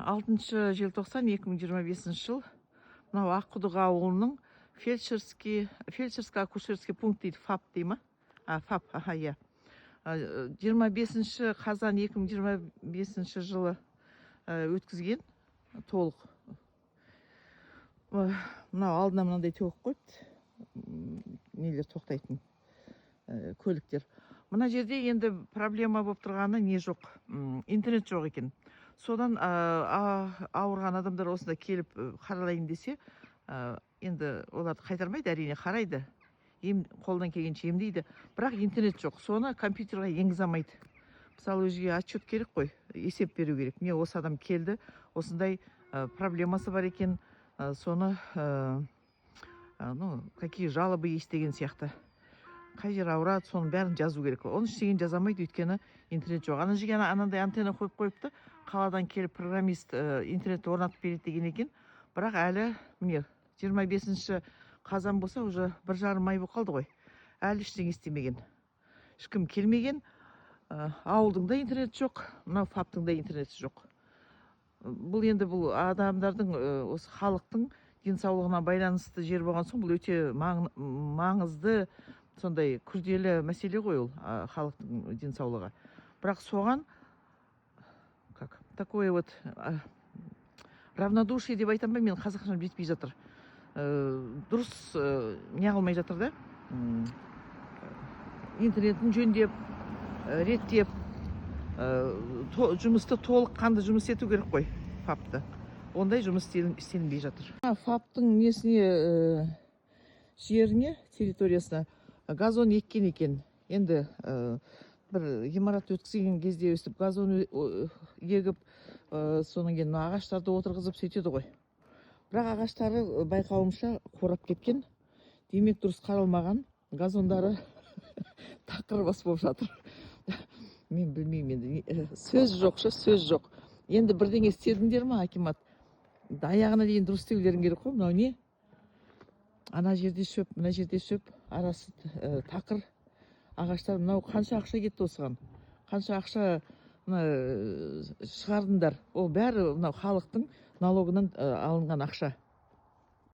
6 желтоқсан 2025 жыл. Мынау Аққұдық ауылының фельдшерско акушерский пункт дейді, ФАП дей ма? А, ФАП, аха, иә. 25 қазан 2025 жылы өткізген толық. Мынау алдына мынандай төгіп қойыпты, нелер тоқтайтын, көліктер. Мына жерде енді проблема болып тұрғаны не жоқ, интернет жоқ екен. Содан ауырған адамдар осында келіп, қаралайын десе, енді оларды қайтармайды, әрине, қарайды, ем қолдан келгенше емдейді, бірақ интернет жоқ, соны компьютерға енгізе алмайды. Мысалы, өзге отчет керек қой, есеп беру керек: міне, осы адам келді, осындай проблемасы бар екен, соны ну, какие жалобы есть деген сияқты, қай жері ауырады, соның бәрін жазу керек. Оны ештеңені жаза алмайды, өйткені интернет жоқ. Ана жерге анандай антенна қойып қойыпты, қаладан келіп программист интернетті орнатып береді деген екен. Бірақ әлі, міне, 25 қазан болса, уже 1,5 ай болып қалды ғой, әлі ештеңе істемеген, ешкім келмеген. Ауылдың да интернеті жоқ, мынау ФАПтың да интернеті жоқ. Бұл енді, бұл адамдардың, осы халықтың денсаулығына байланысты жер болған соң, бұл өте маңызды, сондай күрделі мәселе ғой ол, халықтың денсаулығы. Бірақ соған как такое вот равнодушие деп айтамын ба, мен қазақшам жетпей жатыр. Дұрыс не қылмай жатыр да, интернетін жөндеп, реттеп, жұмысты толыққанды жұмыс ету керек қой ФАПты. Ондай жұмыс істелінбей жатыр. ФАПтың несіне, жеріне, территориясына газон еккен екен. Енді бір ғимарат өткізген кезде өстіп газон егіп, содан кейін мына ағаштарды отырғызып сөйтеді ғой. Бірақ ағаштары, байқауымша, қурап кеткен, демек, дұрыс қаралмаған. Газондары тақыр бас болып жатыр. Мен білмеймін енді, сөз жоқ ше, сөз жоқ. Енді бірдеңе істедіңдер ма, акимат? Аяғына дейін дұрыс істеулерің керек қой. Мынау не? Ана жерде шөп, мына жерде шөп, арасы тақыр, ағаштар. Мынау қанша ақша кетті осыған, қанша ақша мына шығардыңдар? Ол бәрі мынау халықтың налогынан алынған ақша.